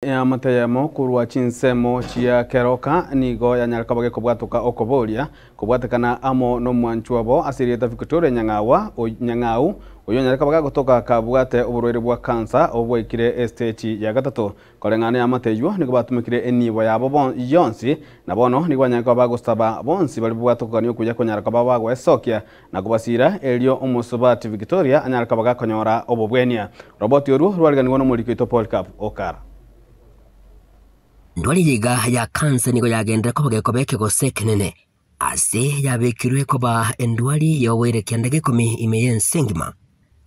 Eamate eyemo korwa chinsemo chia Keroka nigo yanyare koba gekobwatoka okoboria kobwatekana amo nomwanchwa obo ase erieta Victoria Nyang'awa Nyang'au oyio onyare koba gagotoka kabwate oborwaire bwa cancer obwo bwaikire esteji ya gatato. Koreng'ana neamate eyio nigo batumekire enibo yabo yonsi na bono nigo banyare koba bagosaba bonsi baria babwate okogania okuya konyara koba bagoesokia na kobasiira erio omosubati Victoria anyare koba gakonyora obobwenia. Roboti orwo rwariganigwa nomoriki oito Polycarp Okara. Ndwari eye iga ya kansa nigo yagenderera koba gekoba ekegose ekenene, ase yabekirwe koba endwari y'oboire kianda gekomi ime y'ense engima.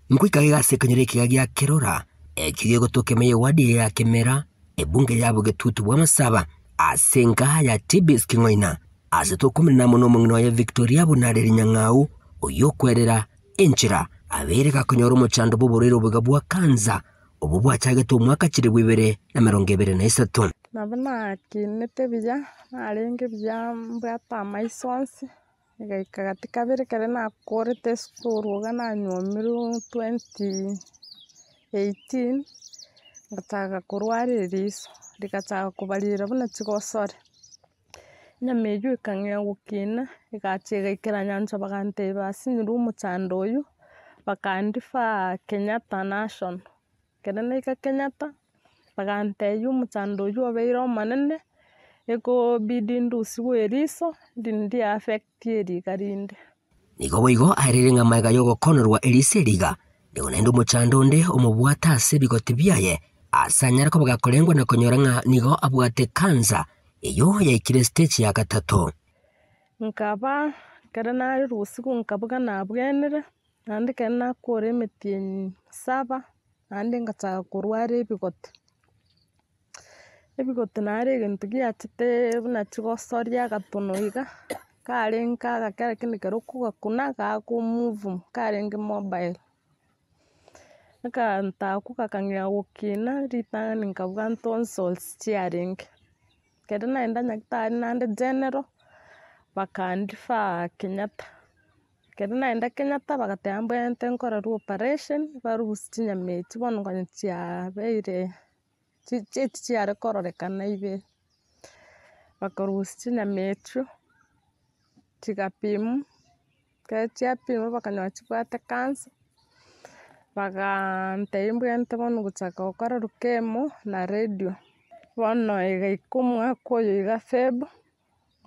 Nkoika iga ase ekenyoro ekiya gia Kerora, ekio gegotoka ime y'ewadi eye ya Kemera, ebunge ya Bogetutu bw'Amasaba, ase enka ya Tibis King'oina, ase tokomerana amo nomong'ina oye Victoria Bonareri Nyang'au, oyio okwerera enchera abeire gakonyora omochando bw'oborwaire oboiga bwa kansa, obwo bwachagete omwaka chilifu ibere na emerongo ebere na isato. Nabo nakinete buya, narenge buya mbwate amaiso onsi, egaika gati kabere ekero nakorete esukuru iga nanywomirwe 2018, ngachaka korwara eriso, rigachaka kobarira buna chigosori. Enyama eywo ekang'ea gokina, egacha egaikera nyancha bagantebia basinyirwe omochando oywo, bakandifa Kenyatta National. Ekero naika Kenyatta, bagantebia omochando oywo obeire omonene, ekobidi ndusigwe eriso, rinde riaffect eriga rinde. Nigo boigo aereire ng'a magega y'ogokonorwa eriso eriga, nigo naende omochando onde omobwate ase ebigoti biaye, ase anyare koba gakorengwa na konyora ng'a nigo abwate kansa, eyio yaikire esiteji ya gatato. Nkaba ekero narusigwe nkabuga nabwenire, naende ekero nakora emetienyi saba, naende ngachaka korwara ebigoti. Ebigoti naro egento giachete buna chigosoria agatono iga, karenge agake lakini ekero okogakuna gakomove karenge mobile. Ekanto akwo gakang'ea gokina ritang'ani nkabuga tonsils chiarenge. Ekero naenda nyagetari naende general, bakandifer Kenyatta. Ekero naenda Kenyatta bagateba mbwenerete nkorerwe operation, barusie chinyama echio bono konya chiabeire echi chiare kororekana ibere. Bakarusia chinyama echio, chigapimwa, ekero chiapimwa bakanyora chibwate cancer, bagantebia mbwenerete bono gochaka gokorerwa chemo na radio. Bono egaika omwaka oyo iga Feb.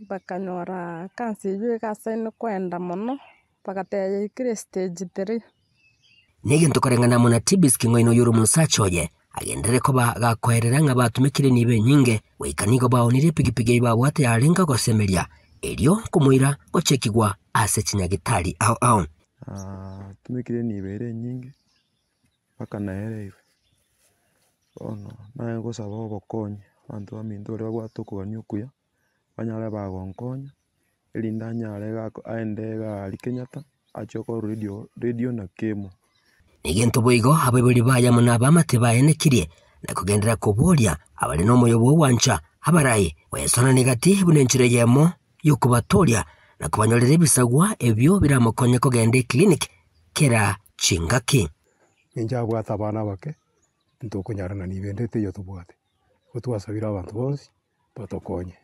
Bakanyora kansa eyio egasaine koenda mono, bagateba yaikire stage three. Negento koreng'ana amo na Tibis king'oina oyore omosacha oye, agenderere koba gakoerera ng'a batumekire enibo enyinge, goika nigo baonirie epigipigi eyio babwate yarenge ogosemeria, erio komoira gochekigwa ase chinyagitari ao ao. Natumekire enibo ere enyinge mpaka naereirwe. Bono naye gosaba obokonyi, abanto baminto baria babwate okogania okuya, banyare bagonkonya, erinde anyare gako aende iga aria Kenyatta, achie okorwa radio radio na kemo. Negento boigo abaibori baye amo nabamate baenekirie, na kogenderera koboria abare nomoyo bw'ogwancha abarai, goesonania gati buna enchera eyemo y'okobatooria na kobanyorera ebisagwa ebio biramokonye kogenda eclinic kera chingaki. Ninche abwate abana abake, ntokonyarana nigo ende teiyo tobwate. Igo twasabire abanto bonsi batokonye,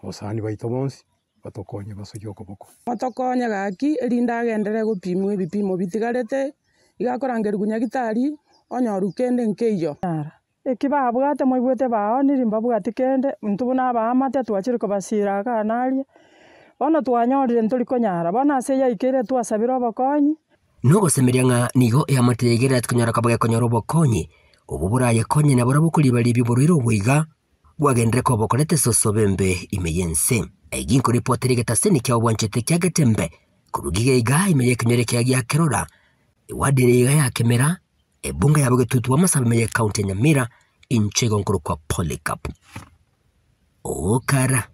abasani baito bonsi batokonye basoyie okoboko. Motokonye gaki, erinde agenderere gopimwa ebipimo bitigarete, iga akorangerigwa nyagitari, onyorwe kende nkeiyo. Eki babwate moigwete baoniri mbabwati kende, intwe buna abaamate twachire kobasiira igaa na aria, bono twanyorire ntori konyara, bono ase yaikeire twasabire obokonyi. Nogosemeria ng'a nigo eamate ya igere atikonyora koba gekonyora obokonyi, obwo borayekonye na barabwo koriba-ribia oborwaire obwo iga bwagenderere koba bokoreta esosobe embe ime y'ense. Egi nkoripotera egetaseni kia obwanchete kia Getembe korwa giga iga ime y'ekenyoro ekiya gia Kerora, eward ere iga ya Kemera, Ebunge ya Bogetutu bw'amasabe ime y'ecounty ya Nyamira, inche igo nkorokwa Polycarp Okara.